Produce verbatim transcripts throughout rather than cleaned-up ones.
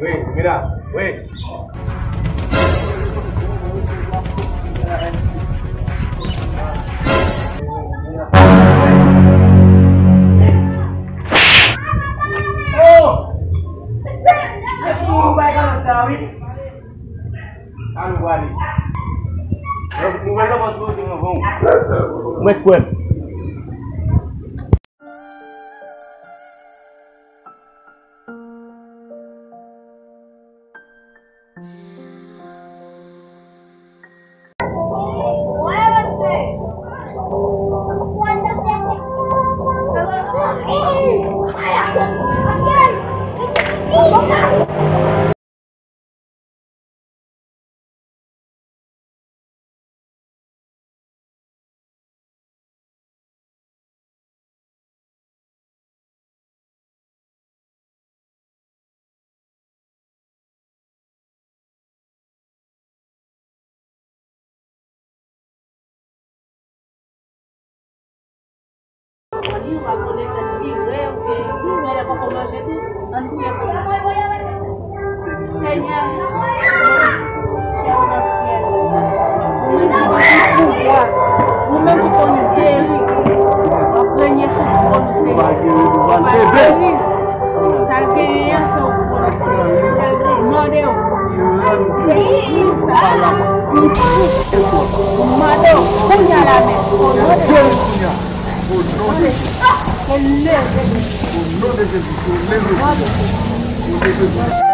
Wi, mira, wi. Oh! Se pou ou bay kalòt sa, wi. Ann pwale. Mwen kwè. Senyè, Pè nan syèl, ou menm ki gen pouvwa, ou menm ki konn geri, w ap renye sou twòn ou, Senyè. Ou pa geri, sa l genyen an, se ou ki konnen. Mande w, Espri Sa, ki sou, mande w, kounye a la menm, o non de Jezi. O non de Jezi. O non de Jezi. O non de Jezi. O non de Jezi.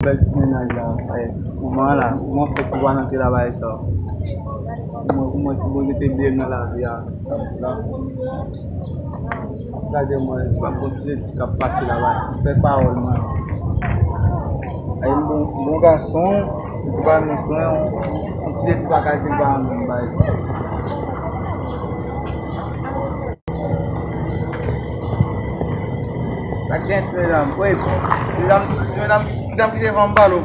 Bèl ti mennaj la, e, kouman la, kouman fè pou pa rantre la bagay sa? Kouman, kouman si Bondye te bliye m nan lavi a, sa pou la? Gade mwen, se pa bon ti ledi k ap pase la, ba, fè pawòl mwen. Ay, m bon, bon gason, se pa menm mwen, yon ti ledi pa ka di pa menm bay. Sa k gen, ti medam? Wi, ti medam, ti medam, ti dam ki devan m pale w.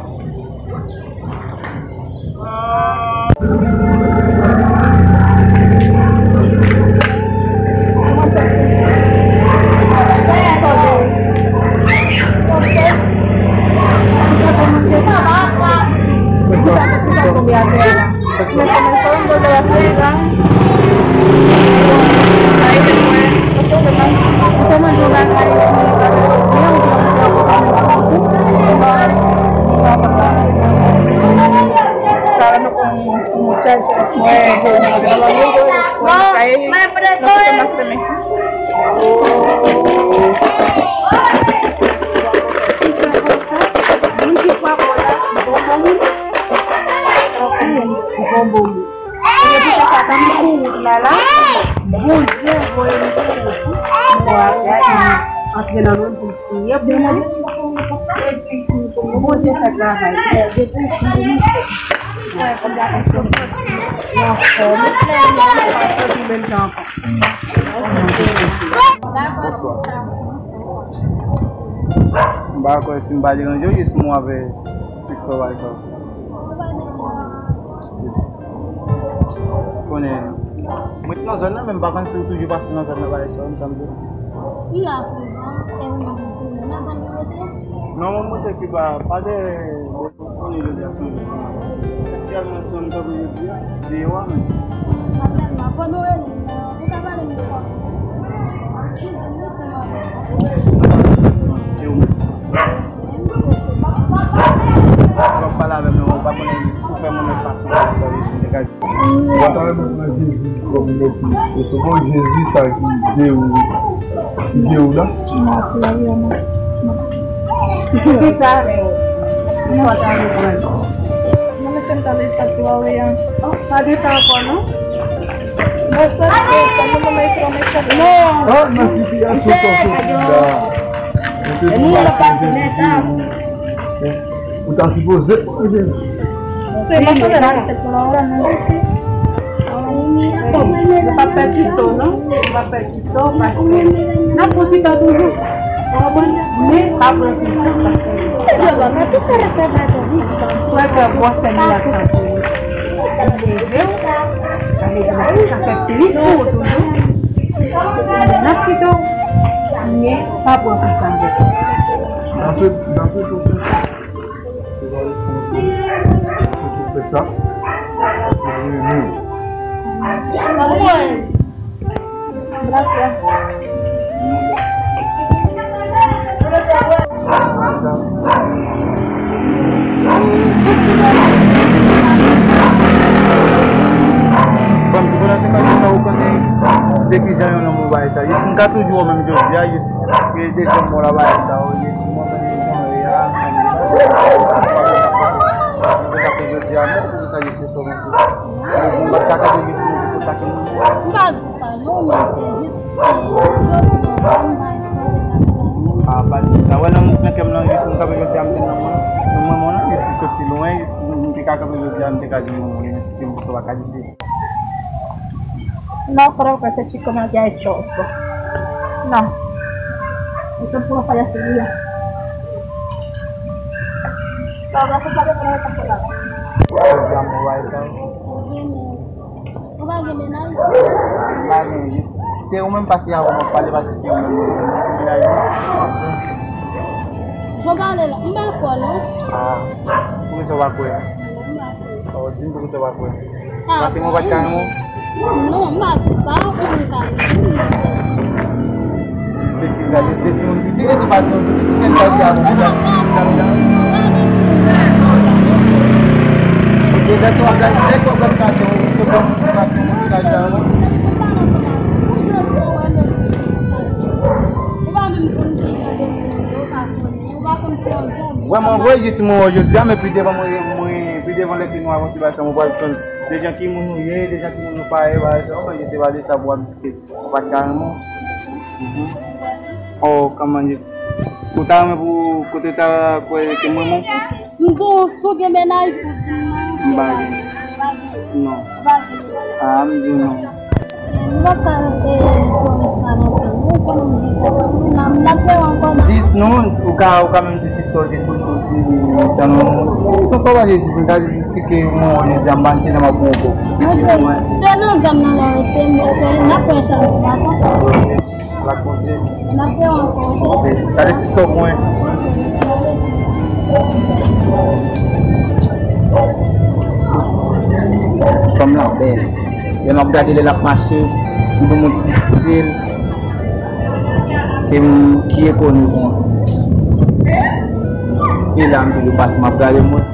Moun ki kwè ou la, bon, bon moun. Bon, bon moun. E se pou sa, tann nou sou wout la, la, Bondye voye nou sou wout, pou apre a, nou antre nan lòn pou l priye pou nou. Bondye fè travay. Depi nou fè konn gade sou nou anfòm, nou pa santi menm jan ankò. Bonswa. M pa kwè si m pa deranje w, jis mwen avè sistè w sa. Jis konnen, mwen te nan zòn nan, men m pa konn si w toujou pase nan zòn nan, bagay sa, m sanble. Wi, a souvan, e ou menm, ou toujou nan zòn nou rete? Non, mwen, mwen te pi ba, pa dèyè. Konnen jodi a se yon jou fò. Aktyèlman, se yon tankou jodi a, deyò a menm. Aktyèlman, pandan w rele m nan, ou ka pale m de kòb. E ou menm? Ou ap pale avè m nan, ou pa konnen jis ou fè mwen met pasyon nan sèvis ou degaje. Ou pa ta renmen pran Jezi kòm yon plis. Resevwa Jezi sa ki geri, ki geri w la. Poukisa? Mwen pa ta renmen pran. Non, men se m ta lè sa pou w an. Pa de tan ankò, non. Mwen sot, mwen mwen mwen mwen mwen. Non. Ah, nan sitiyasyon sa w soti la. Ou te di w pa fè Jezi. Ou ta sipoze pran Jezi. Se mwen ki fè la. Nou p ap pèsiste w non. Nou p ap pèsiste w paske n ap pran ti tan toujou. Ou konprann? Men pa pran ti tan paske frè kè gwòsè milat sa tou. Li leve w, sa vle di sa fè plis pou ou toujou. N ap kite w. Men pa pran ti tan. N ap fè, n ap fè. Fè sa. Paske m renmen w. Bon, ti konnen se pa sa ou konnen de kijan yon nonm ou bay sa. Jis m ka toujou wè menm jodi a, jis e de jòm mò la bay sa, jis mwen menm mwen ya. Sa se jodi a, non, pou sa jis se sou mwen se. Mwen di m pa t ka kanpe jis mwen di pou sa ki mwen. M pa di sa non, men se jis se jodi a, m pa espere pa di sa non. A, pa di sa. Wè nan mouvman kè m nan jis m kanpe jodi a, m di non, mwen, mwen, mwen, non, jis li soti lwen, jis m te ka kanpe jodi a, m te ka di non, mwen, men si te m pa ka di se. No, creo que ese chico me haya hecho eso. No. Eso fue para ese día. Pero gracias a Dios que no me pasó nada. Jodi a mwen wè sa. Ou pa gen mennaj? M pa gen, jis se ou menm pase avè mwen pale, pase se ou menm mennaj mwen. Bon, pale la, m pa kwè non. A, poukisa w pa kwè? Non, m pa kwè. O, di m poukisa w pa kwè? Paske mwen pa t ka renmen w. Non, m pa di sa, ou menm ka di. Jis de ti, jis de ti moun piti, jis ou pa ti moun piti, si gen sa di a, ou gen sa di a. Deja tou w ap gade, lè tou w ap gade gade yon segonn, ou pa gen moun ki gade la. Vrèman vre, jis mwen wè jodi a, men pi devan mwen, mwen, pi devan lè ke nou avanse, pa egzanp, ou pral konn de jan ki moun ou ye, de jan ki moun ou pa ye, pa egzanp, men se pa de sa pou w ap diskite. Ou pa t ka renmen w? Mhm. O, kòman jis. Ou ta renmen pou kote w ta kwè ke m renmen w? M di w, si w gen mennaj, ou di m non. M pa gen. Non. A, m di w non. Jis non, ou ka, ou ka menm di sistè w jis pou l di tan non. Ou pa pale jis, m ta di jis si ke mwen wè jodi a m pa n se nan m ap pran w. Se nan gam nan la, se mwen, n ap pran chans, dakò? Lak Bondye. N ap fè ankò. Sa de sisò mwen. Ti fanm lan bèl. Lè m ap gade lè l ap mache, li ban m yon ti stil. Ke m, ki ekone konsa. E la, m toujou pase, m ap gade mwen.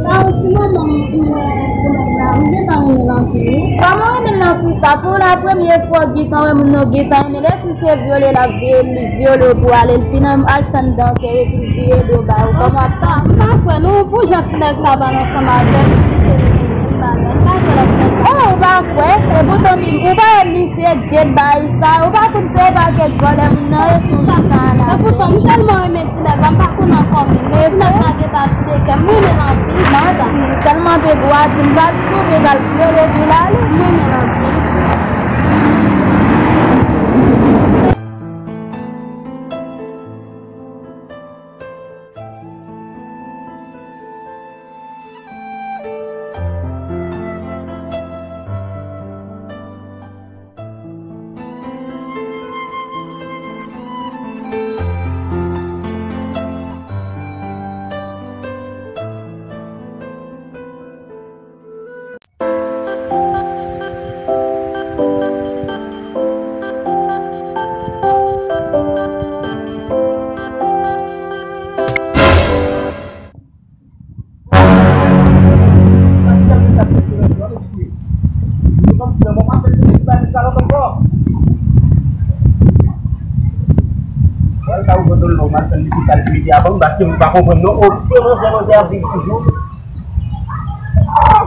Sa ou di manman m pou wè pou nèg la, m gentan renmen l anpil wi. Kòman w renmen l nan sista? Pou la premye fwa w gentan wè moun nan w gentan renmen l, e si se vyole l ap vyole, li vyole w pou ale, l fin al tann dantè epi l vire do ba ou, kòman w ap sa? M pa kwè non, pou jan ti nèg sa pale ansanm avè m, m kite l renmen m, m pa kwè, m pa kwè l ap fè sa. O, ou pa kwè? E poutan ou pa wè misye djed bay sa, ou pa konn se pa kèk vòlè moun nan ye sou jan sa la. E poutan m tèlman renmen ti nèg la, m pa konn ankò menm. E ti nèg la gentan achte kè m, m renmen l anpil. Manda. Sèlman pe dwa di m pa di ou, men l al vyole epi l ale. M renmen l anpil. Mwen ka ouvè dlo, mwen ap tann li pou sa l mete avan m, paske m pa konprann non. Oke, manzè, manzè ap viv toujou. Ah!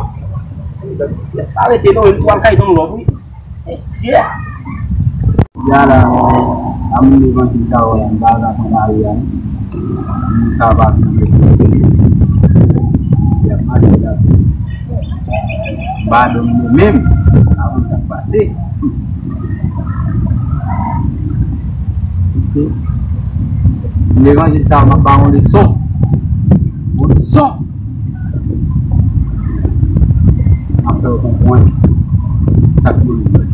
Arete non, e pou al kay Don Lòb, wi. Mesye! Jodi a la, pa moun levanjil sa yo la, m pa ka pran lari a non. Moun sa yo pa vin anpil. Y ap mache la. M pa Padon mwen menm, pa konn sa k pase. Levanjil sa a, m ap ba yon leson. Yon leson. M ap fè w konprann sa k pou rive.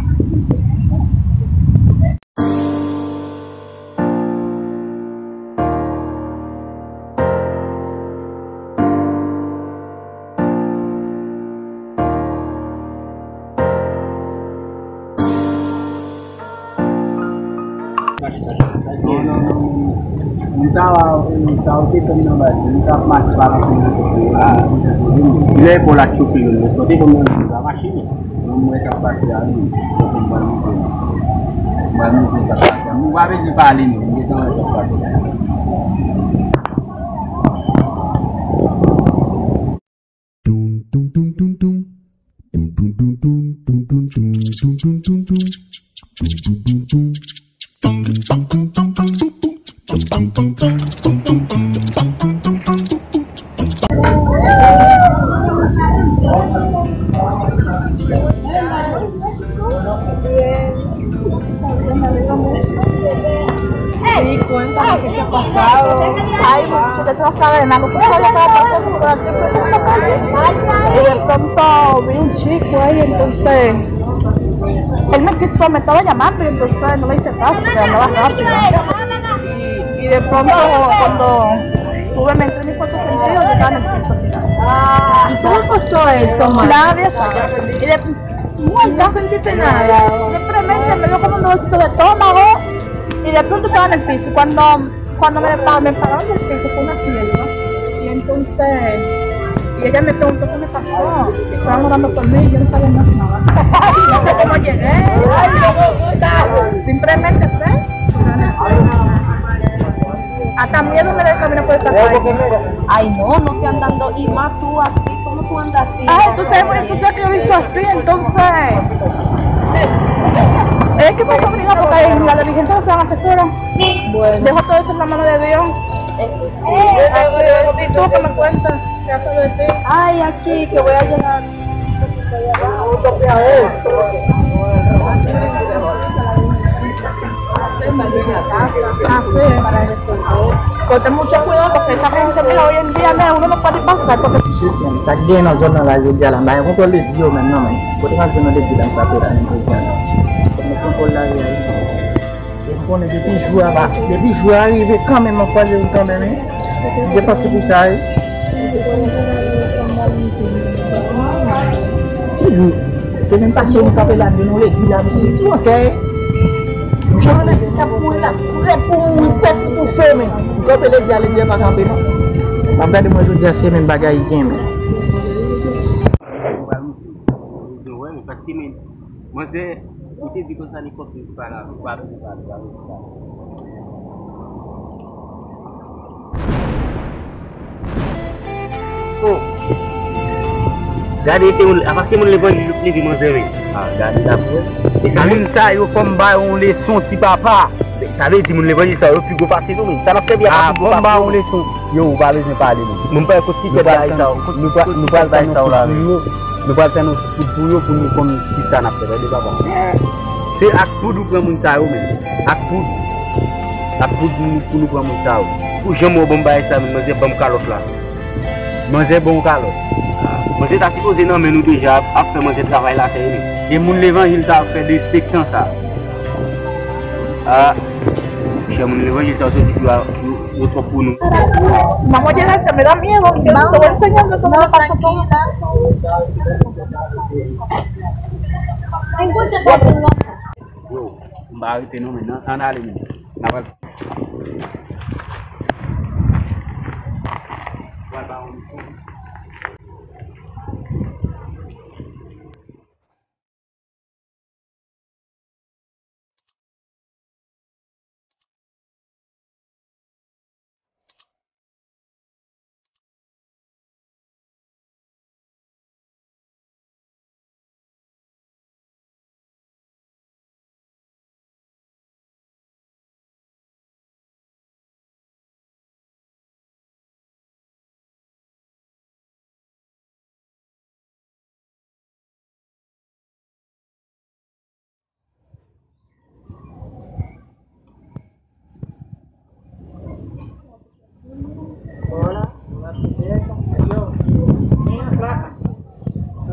Non, non, non, non. Moun sa a, sa ou te tann nan baz, moun sa ap mache pa nan kote. Lè epòl la tchoke yo, yo sote konn nan sa mache. Mwen, mwen, sa k pase a, wi. Fòk m pral montre nou. M pral montre nou sa k pase a. Nou pa bezwen pale, non. M gentan wè sa k pase a. Tum, tum, tum, tum, tum. Tum, tum, tum, tum, tum, tum, tum, tum, tum, tum, tum. Tum, tum, tum, tum. Ay, mwen, te te sa rena, mwen, se sa yo ka pase pou prati pou mwen. E le pronto, vin chico, ay, entonces, él me quiso meter la llamada, entonces no le hice caso, pero no la rápido. Y, y de pronto, cuando tuve mis tres, mis cuatro sentidos, yo estaba en el piso tirado. ¿Y cómo pasó eso, ma? Nadie sabe. Y de, no, no sentiste nada. Simplemente me dio como un dolorcito de estómago y de pronto estaba en el piso. Cuando, cuando me, pa- me pararon del piso fue una sierva. Y entonces, y ella me preguntó qué me pasó. Estaban orando por mí y yo no sabía más nada. No sé cómo llegué. Simplemente sé. Hasta miedo me da el caminar por esa calle. Ay, no, no te andando y más tú así, ¿cómo tú andas así? Ay, tú sabes, tú sabes que yo he visto así, entonces. Es que pasó mi hija porque ahí la diligencia no se van a hacer sola. Bueno. Dejo todo eso en la mano de Dios. Eso sí. ¿Y tú qué me cuentas? ¿Qué haces de ti? Ay, aquí, que voy a llegar. Kote mwen chèf mwen an, paske sa fè yon sèl la, oye, m di, a, men, ou menm, ou pa di pa sa, kote. Sa k genyen nan zòn nan la, jodi a la, m pa gen kontwòl de di yo menm, non, men. Kote m al jwenn nan de di la, m frape la, menm, jodi a la. Mwen kontwòl la, wi, wi. E m konnen depi jou a, depi jou a rive kanmenm, m ap kwaze w kanmenm, wi. M te panse pou sa, wi. Toujou. Se menm pase nou kanpe la, de nou ledi la, misye tou ankè. Jan ledi k ap kouri la, prè pou mouri, prè pou toufe, men. M kanpe ledi a, ledi a pa kanpe, non. M ap gade mwen jodi a, se menm bagay ki gen, men. Mwen, paske, men, manzè, ou te di konsa li kòk li pa la, ou pa vle pale, ou pa vle pale. Oh. Gade, se moun, apa se moun levanjil yo k leve manzè, men. Ah, gade la pou wè. E sa moun sa yo, fò m ba yo yon leson, ti papa. Sa vle di moun levanjil sa yo pi gwo pase nou, men. Sa n ap sèvi a pa pi gwo pase nou. Ah, fò m ba yo yon leson. Yo, ou pa bezwen pale, non. Mwen pa kote tèt bagay sa yo. Nou pral, nou pral tann yon kout pou yo. Nou pral tann yon kout pou yo pou nou konn kisa n ap fè, tande papa. Se ak poud ou pran moun sa yo menm. Ak poud. Ak poud pou nou, pou nou pran moun sa yo. Pou jan mwen ban m bagay sa menm, manzè ban m kalòt la. Manzè ban w kalòt. Manzè ta sipoze nan men nou deja, ap, ap fè manzè travay latè yo menm. E moun levanjil sa ap fè derespektan sa. Ah, chè moun levanjil sa yo soti pou yo, yo, yo twòp pou nou. Vamos a llegar, que me da miedo, que te voy a enseñar que tú me lo pasas todo. Yo, m pa rete non, men, ann ale, men. N ap al.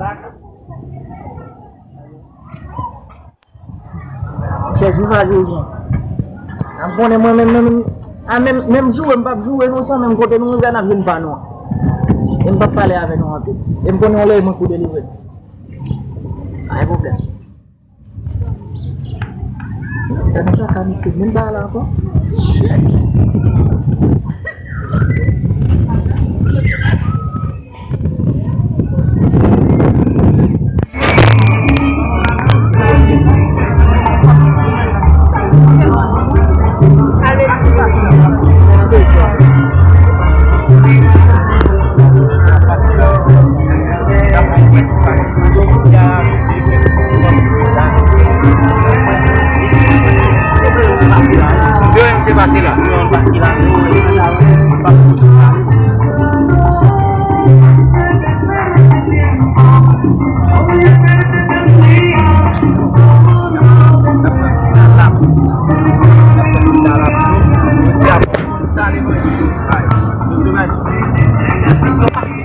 Chèk jou pa jou jan. A m konnen mwen menm, menm, a menm, menm joure m p ap joure nou san menm kote nou rive a n ap jwenn pa nou an. E m p ap pale avè nou anpil. E m konnen yon lè mwen pou delivre nou. Pa gen pwoblèm. Gade kaka misye, menm bagay la ankò. Shit.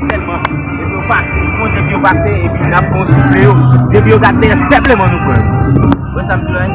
Sèlman, depi yo pase, bon, depi yo pase, epi n ap fè yon soufle yo. Depi yo gate, sèlman nou pran. Wè sa m di la, wi.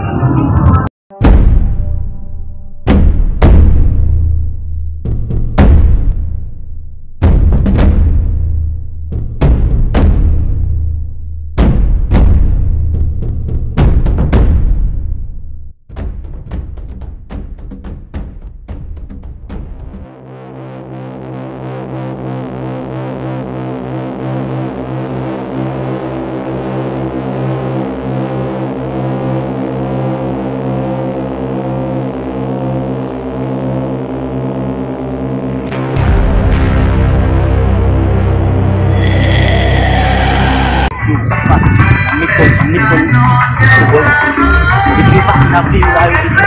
Depi yo pase nan peyi la, yo di sa.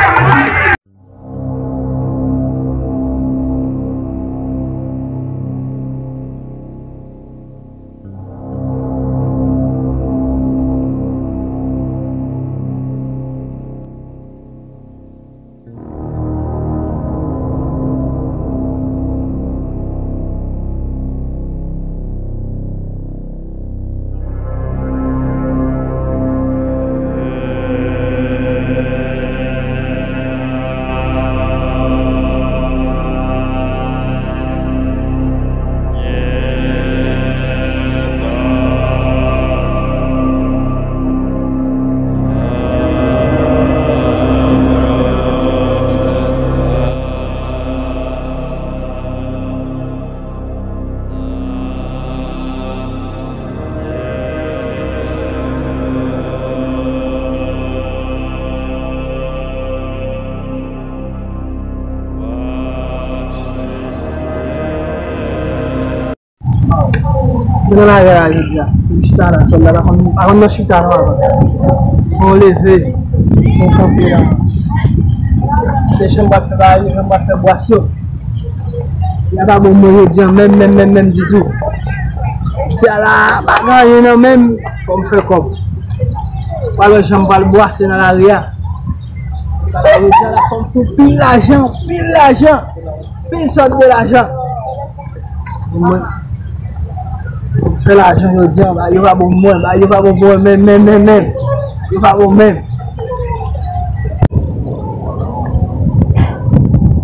Mwen nan lari a jodi a. M chita la, sèl la, pa konn, pa konn nan chita non avan. Fò w leve, fò w kanpe la. Se jan m pral fè bagay yo, jan m pral fè bwasyon. Y a pa bon mwen jodi a, menm, menm, menm, menm ditou. Se a la, pa gen anyen nan menm, fò m fè kòb. Pral wè jan m pral bwase nan lari a. Sa vle di a la, fò m fè pil lajan, pil lajan, pil sòt de lajan. Mwen, fè lajan jodi a, bagay yo pa bon pou mwen, bagay yo pa bon pou mwen, menm, menm, menm, menm. Yo pa bon menm.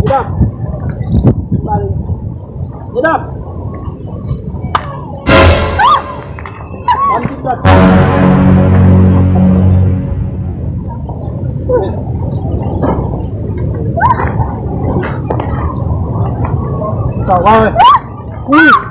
Medam, medam. Ann kite sa ti. Sa va, wi.